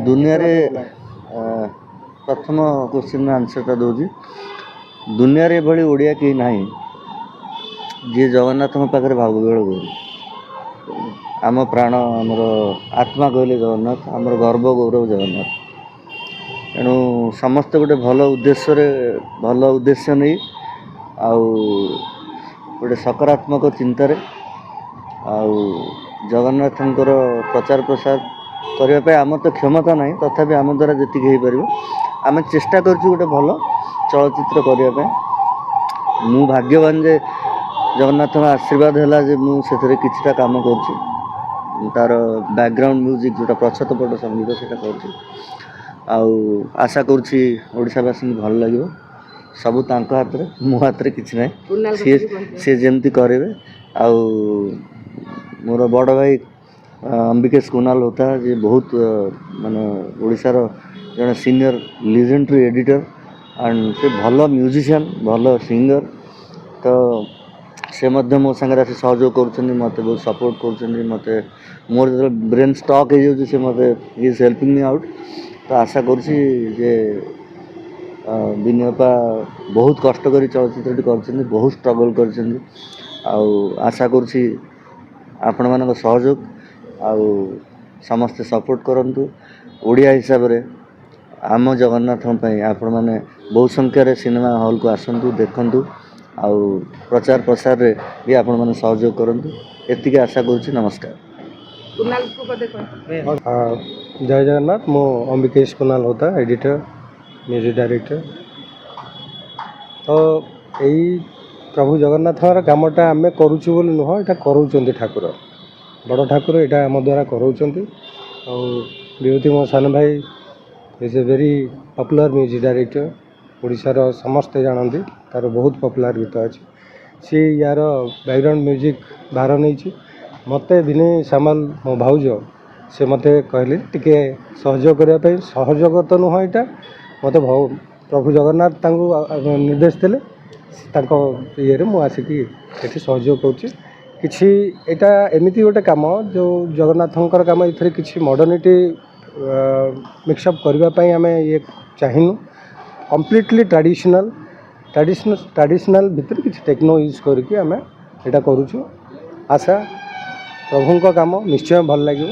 ଦୁନିଆରେ ପ୍ରଥମ କୋଶ୍ଚିନ୍ର ଆନ୍ସର୍ଟା ଦେଉଛି। ଦୁନିଆରେ ଏଭଳି ଓଡ଼ିଆ କେହି ନାହିଁ, ଯିଏ ଜଗନ୍ନାଥଙ୍କ ପାଖରେ ଭାବବିହ୍ୱଳ ହୁଏ। ଆମ ପ୍ରାଣ, ଆମର ଆତ୍ମା କହିଲେ ଜଗନ୍ନାଥ, ଆମର ଗର୍ବ ଗୌରବ ଜଗନ୍ନାଥ। ତେଣୁ ସମସ୍ତେ ଗୋଟେ ଭଲ ଉଦ୍ଦେଶ୍ୟରେ, ଭଲ ଉଦ୍ଦେଶ୍ୟ ନେଇ ଆଉ ଗୋଟେ ସକାରାତ୍ମକ ଚିନ୍ତାରେ ଆଉ ଜଗନ୍ନାଥଙ୍କର ପ୍ରଚାର ପ୍ରସାର କରିବା ପାଇଁ, ଆମର ତ କ୍ଷମତା ନାହିଁ, ତଥାପି ଆମ ଦ୍ୱାରା ଯେତିକି ହେଇପାରିବ ଆମେ ଚେଷ୍ଟା କରିଛୁ ଗୋଟେ ଭଲ ଚଳଚ୍ଚିତ୍ର କରିବା ପାଇଁ। ମୁଁ ଭାଗ୍ୟବାନ ଯେ ଜଗନ୍ନାଥଙ୍କ ଆଶୀର୍ବାଦ ହେଲା ଯେ ମୁଁ ସେଥିରେ କିଛିଟା କାମ କରୁଛି। ତାର ବ୍ୟାକଗ୍ରାଉଣ୍ଡ ମ୍ୟୁଜିକ୍, ଯେଉଁଟା ପ୍ରଚ୍ଛଦପଟ ସଙ୍ଗୀତ, ସେଇଟା କରୁଛି। ଆଉ ଆଶା କରୁଛି ଓଡ଼ିଶାବାସୀଙ୍କୁ ଭଲ ଲାଗିବ। ସବୁ ତାଙ୍କ ହାତରେ, ମୋ ହାତରେ କିଛି ନାହିଁ। କୁନାଲ ସିଏ କଥା ବି କହିଦିଅ। ସିଏ ଯେମିତି କରିବେ। ଆଉ ମୋର ବଡ଼ ଭାଇ ଅମ୍ବିକେଶ କୁନାଲ ହୋତା, ଯିଏ ବହୁତ ମାନେ ଓଡ଼ିଶାର ଜଣେ ସିନିୟର ଲିଜେଣ୍ଡାରୀ ଏଡ଼ିଟର ଆଣ୍ଡ ସେ ଭଲ ମ୍ୟୁଜିସିଆନ୍, ଭଲ ସିଙ୍ଗର। ତ ସେ ମଧ୍ୟ ମୋ ସାଙ୍ଗରେ ଆସି ସହଯୋଗ କରୁଛନ୍ତି, ମୋତେ ବହୁତ ସପୋର୍ଟ କରୁଛନ୍ତି। ମୋତେ ମୋର ଯେତେବେଳେ ବ୍ରେନ୍ ଷ୍ଟକ୍ ହେଇଯାଉଛି, ସେ ମୋତେ is helping me out. ତ ଆଶା କରୁଛି ଯେ ବିନୟ ଅପା ବହୁତ କଷ୍ଟ କରି ଚଳଚ୍ଚିତ୍ରଟି କରିଛନ୍ତି, ବହୁତ ଷ୍ଟ୍ରଗଲ୍ କରିଛନ୍ତି। ଆଉ ଆଶା କରୁଛି ଆପଣମାନଙ୍କ ସହଯୋଗ ଆଉ ସମସ୍ତେ ସପୋର୍ଟ କରନ୍ତୁ। ଓଡ଼ିଆ ହିସାବରେ ଆମ ଜଗନ୍ନାଥଙ୍କ ପାଇଁ ଆପଣମାନେ ବହୁ ସଂଖ୍ୟାରେ ସିନେମା ହଲ୍କୁ ଆସନ୍ତୁ, ଦେଖନ୍ତୁ ଆଉ ପ୍ରଚାର ପ୍ରସାରରେ ବି ଆପଣମାନେ ସହଯୋଗ କରନ୍ତୁ, ଏତିକି ଆଶା କରୁଛି। ନମସ୍କାର। କୁନାଲକୁ ପଦେ କହ। ଜୟ ଜଗନ୍ନାଥ। ମୁଁ Ambikesh Kunal Hota, editor, music director. ତ ଏଇ ପ୍ରଭୁ ଜଗନ୍ନାଥଙ୍କର କାମଟା ଆମେ କରୁଛୁ ବୋଲି ନୁହଁ, ଏଇଟା କରାଉଛନ୍ତି ଠାକୁର, ବଡ଼ ଠାକୁର ଏଇଟା ଆମ ଦ୍ୱାରା କରାଉଛନ୍ତି। ଆଉ ବିଭୂତି, ମୋ ସାନ ଭାଇ, is a very popular music director। ଓଡ଼ିଶାର ସମସ୍ତେ ଜାଣନ୍ତି, ତାର ବହୁତ ପପୁଲାର ଗୀତ ଅଛି। ସିଏ ୟାର ବ୍ୟାକଗ୍ରାଉଣ୍ଡ ମ୍ୟୁଜିକ୍ ଭାର ନେଇଛି। ମୋତେ ବିନୟ ସାମଲ, ମୋ ଭାଉଜ, ସେ ମୋତେ କହିଲେ ଟିକେ ସହଯୋଗ କରିବା ପାଇଁ। ସହଯୋଗ ତ ନୁହଁ, ଏଇଟା ମୋତେ ପ୍ରଭୁ ଜଗନ୍ନାଥ ତାଙ୍କୁ ନିର୍ଦ୍ଦେଶ ଦେଲେ। ତାଙ୍କ ଇଏରେ ମୁଁ ଆସିକି ଏଠି ସହଯୋଗ କରୁଛି କିଛି। ଏଇଟା ଏମିତି ଗୋଟେ କାମ ଯେଉଁ ଜଗନ୍ନାଥଙ୍କର କାମ, ଏଥିରେ କିଛି ମଡ଼ର୍ଣ୍ଣିଟି ମିକ୍ସଅପ୍ କରିବା ପାଇଁ ଆମେ ଇଏ ଚାହିଁନୁ। କମ୍ପ୍ଲିଟଲି ଟ୍ରାଡ଼ିସନାଲ୍, ଟ୍ରାଡ଼ିସନାଲ୍ ଭିତରେ କିଛି ଟେକ୍ନୋ ୟୁଜ୍ କରିକି ଆମେ ଏଇଟା କରୁଛୁ। ଆଶା, ପ୍ରଭୁଙ୍କ କାମ ନିଶ୍ଚୟ ଭଲ ଲାଗିବ।